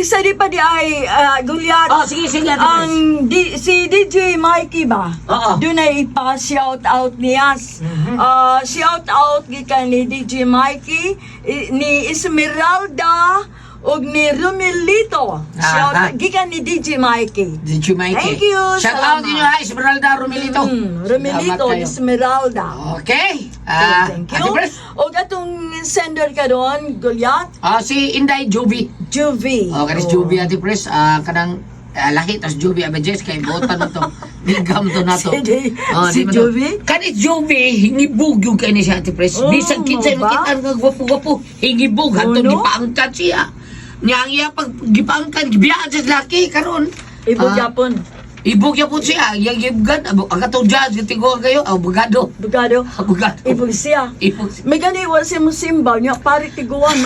Uy, sa di pa di ay Goliath. Oh, sige, sige, Ate Pres. Ang di, si DJ Mikey ba? Oo. Doon ay ipa-shout out niya. Ah, shout out gikan ni DJ Mikey, ni Esmeralda ug ni Romilito. Shout gikan ni DJ Mikey. DJ Mikey. Thank you, Shout out salamat. ninyo ha, Esmeralda Romilito. Romilito, Salamat kayo. Esmeralda. Okay. Ah, Thank Ate you. Pres. Og atong sender karon, Goliath, Ah, si Inday Juby. Juvie. Oh, kanis Juby, Ate Pres, kanang lahi tas Juby Abajes kay buotan mo to. Bigam to nato. Si Oh, si di mo to. Juby? Kanis Juby, hingibog yung kay ni siya, Ate Pres. Oh, Bisag kinsay mo ba? makita nga gwapo-gwapo, hingibog Oh, hantod no? gipaangkat siya. Nya ang iya pag gipaangkat gibiyaan siya sa laki karon. Ibog Ah, yapon. Ibog yapon siya, yang gibgan ang katong judge gitiguan kayo, abogado. Bugado. Abogado. Ibog siya. Ibog siya. May gani wa siya mo simba niya pare tiguan.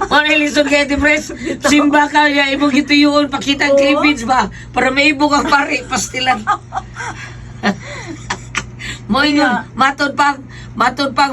Mga lisod kay Ate Pres, simba ka niya, ibog ito yun, pakita ang Oo. cleavage ba? Para maibog ang pare, pastilan. Mo ingon, matod pang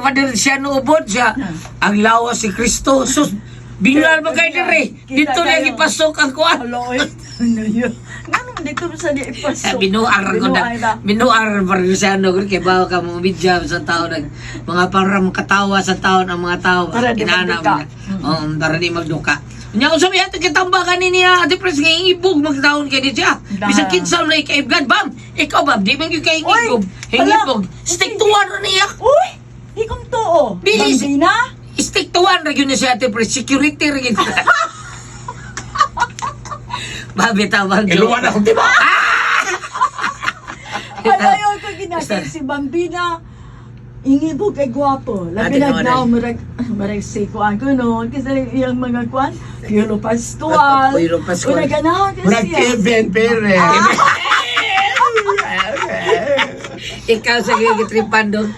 Father siya no ubod siya. Ang lawas si Kristo. Sus, bingal ba kayo dire? Kita Dito na kayo. ipasok ang kuan. Hello eh. Ano yun? Ngano man dito sa di ipasok? Binuar ko na. Binuar ba? Binuar Barcelona ko kay bawo ka mo media sa tao nag mga para makatawa sa taon ang mga tao. Para di Kinana magduka. mo. Oo, para di magduka. Nya unsa may ato kitambakan ni niya Ate Pres nga ibog magtaon kay di siya. Da. Bisan kinsa man kaibgan bam. Ikaw bam di man gyud kay Uy, ingibog. hala. Hingibog. Stick to one ra niya. Uy, di kong tuo. Bilis. Bambina? Stick to one ra gyud ni siya, Ate Pres. Security ra gyud. Babi tawag. Iluwan ako, di ba? Ayaw ko ginatay si Bambina. Ingibog kay gwapo. Labi Ate na Nora. now, murag, murag si kuan ko noon. Kasi iyang mga kuan, Piolo Pascual. Piolo Pascual. Una ganahan kasi Murag siya. Kevin Perez. Ikaw sa gigitripan doon.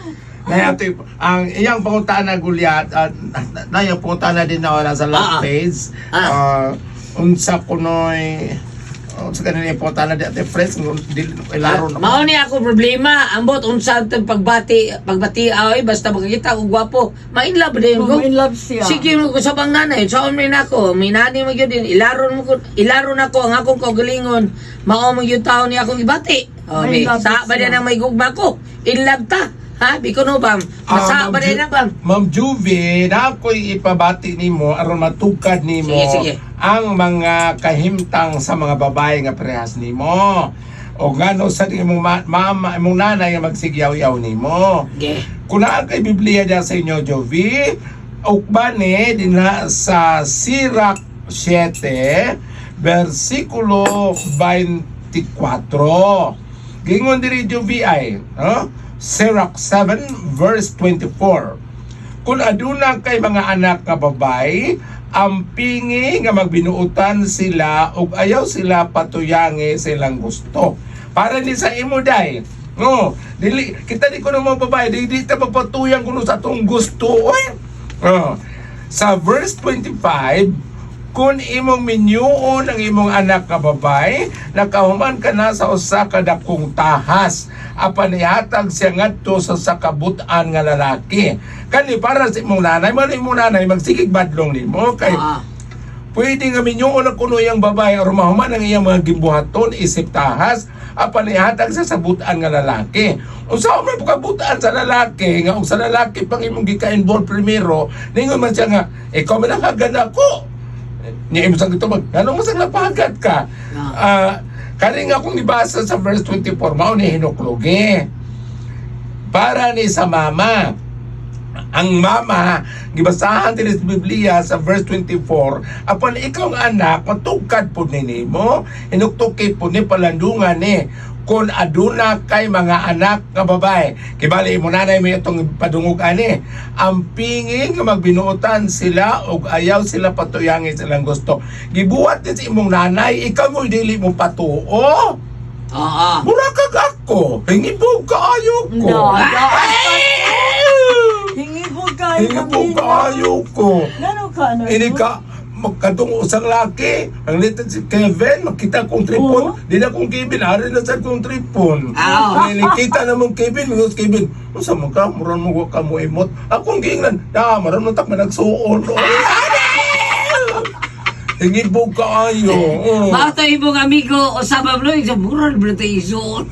Kaya ito, ang iyang panguntaan na Goliath, at na iyang panguntaan na din na wala sa last page. Ah. Unsa kunoy unsa kanina iyang panguntaan na di Ate Fres, di ilaro na. Mao ni ako problema. Ambot unsa atong pagbati, pagbati ay basta makakita og gwapo. Ma-in love din ko. Oh, in love siya. Sige mo ko sa bang nanay, sa man nako, may nanay mo gyud din, ilaron mo ko, ilaron nako ang akong kaugalingon. Mao mo gyud taon ni akong ibati. O, Ma-in may, love sa ba siya. din ang may gugma ko? In love ta. Ha? Biko no bam. Ah, Masa Ma'am ba din ang bam? Ma'am Juve, na ako'y ipabati nimo aron matugkad nimo Sige, sige. ang mga kahimtang sa mga babae nga parehas nimo. O ngano sa imong mama, imong nanay nga magsigyaw-yaw nimo. Okay. Kung naa kay Biblia diyan sa inyo, Jovi, ukban ni dinha sa Sirach 7, versikulo 24. Gingon diri Jovi ay, no? Sirach 7 verse 24. Kung aduna kay mga anak nga babay, ang pingi nga magbinuotan sila ug ayaw sila patuyangi sa ilang gusto. Para ni sa imo day. No, dili kita di kuno mga babae, di, di ta magpatuyang kuno sa atong gusto. Oy. Oh. Sa verse 25, kung imong minyuon ang imong anak nga babay, nakahuman ka na sa usa ka dakong tahas apan ihatag siya ngadto sa sakabut-an nga lalaki. Kani para sa imong nanay, man imong nanay magsigig badlong nimo kay pwede nga minyuon ang kuno iyang babae or mahuman ang iyang mga gimbuhaton isip tahas apan ihatag sa sabutan nga lalaki. Unsa man pagkabutan sa lalaki nga og sa lalaki pang imong gika-involve primero, ningon man siya nga ikaw man ang hagad ako. Niya imo sang mag ano mo sang napahagat ka? Ah, kani nga akong gibasa sa verse 24 mao ni hinuklugi. Para ni sa mama ang mama gibasahan dinhi sa Biblia sa verse 24 apan ikaw ang anak matugkad pud ni nimo hinuktuki pud ni palandungan ni kung aduna kay mga anak nga babae kibali imo nanay mo itong padungog ani ang pingi nga magbinuotan sila og ayaw sila patuyangi silang gusto gibuhat ni sa imong nanay ikaw mo dili mo patuo. Oo. Mura kag ako hingibog kaayo ko. No, Hingibog kayo. Hingibog kaayo ko. Ngano ka ano? Ini ka magkatong usang laki, ang litid si Kevin, makita kong tripon, Oo. di na kong Kevin, ari na sad kong tripon. Ah, Ini kita na mong Kevin, mingos Kevin, unsa man ka, muran mo wa ka mo imot. Akong giingnan, na, maran mo tak managsuon. Hingibog kaayo. Oh. Mao to imong amigo Osama Blo, isa mura bro to isuon.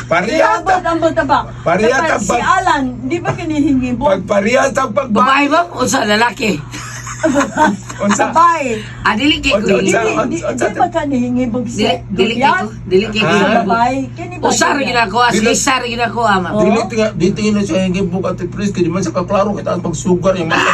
Parehas Ang bata ba? Parehas Dapat ang si Alan, di ba kinihingibog? Pag parehas ang Babae pagbabae. ba o sa lalaki? Unsa? Babae. Ah, dili kay ko. Unsa- Dili, unsa- di, unsa- di ba kanihingibog si Dili dili kay ko, Goliath? dili kay ko. Sa Ah. babae. Kini ba? Usar Goliath? gina ko, ah, Dili- isar gina ko ama. Oh. Dili tinga di tingin na siya hingibog at pres kay di man sa kaklaro kita ang pagsugar yung mata.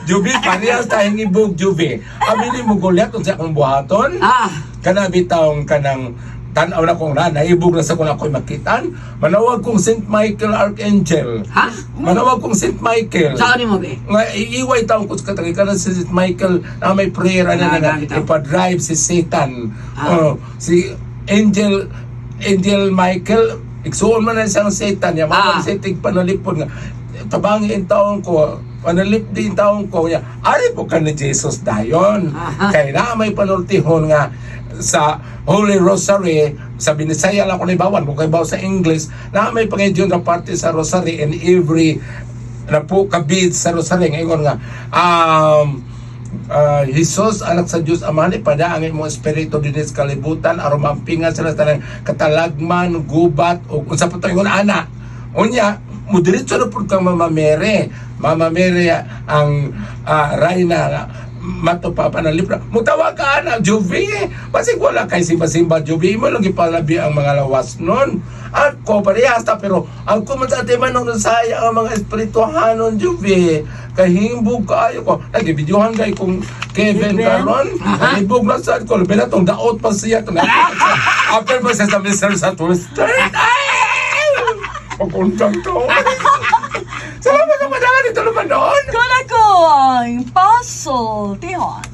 Juby, parehas ta hingibog, Juby. Amini mo Goliath unsa akong buhaton? Ah, Kana bitawng kanang tan-aw na kong na naibog na sa kung ako'y makitan, manawag kong Saint Michael Archangel. Ha? Manawag kong Saint Michael. Saan mo be? Nga iiway taong ko sa katagi kana si Saint Michael na may prayer na Ah, na, na bitaw. ipa-drive si Satan. Ah. Oh, si Angel Angel Michael, igsuon man na siyang Satan ya, Ah. ah. Siya tig panalipod nga tabangi in taong ko, panalip din taong ko niya. Ari po ka ni Jesus dayon. Aha. Kay na may panultihon nga sa Holy Rosary sa Binisaya lang ko ni bawan kung kay baw sa English na may pangedyon na parte sa Rosary in every na po kabid sa Rosary ngayon nga Jesus anak sa Dios Amahan, ipada ang imong espiritu dinhi sa kalibutan aron mampingan sila sa tanang katalagman, gubat ug unsa pa to ingon ana. Unya mudiretso na pud kang Mama Mary. Mama Mary ang rayna mato pa panalipra. Mutawag ka ana, Juby. Basig wala kay simba-simba, Juby. Imo lang gipalabi ang mga lawas nun. Ako, parehas ta, pero ang kuman sa ating manong nasaya ang mga espirituhanon, Juby. Kahimbog kaayo ko. Nagibidyohan kay kung Kevin Kevin? karon. Nahibog na sad ko. Labi na tong daot pa siya. After pa siya sa Mr. sa Twister. Ay! Pakuntang to. Salamat sa padagan ito naman noon. Kuna ko ang puzzle, Tihon.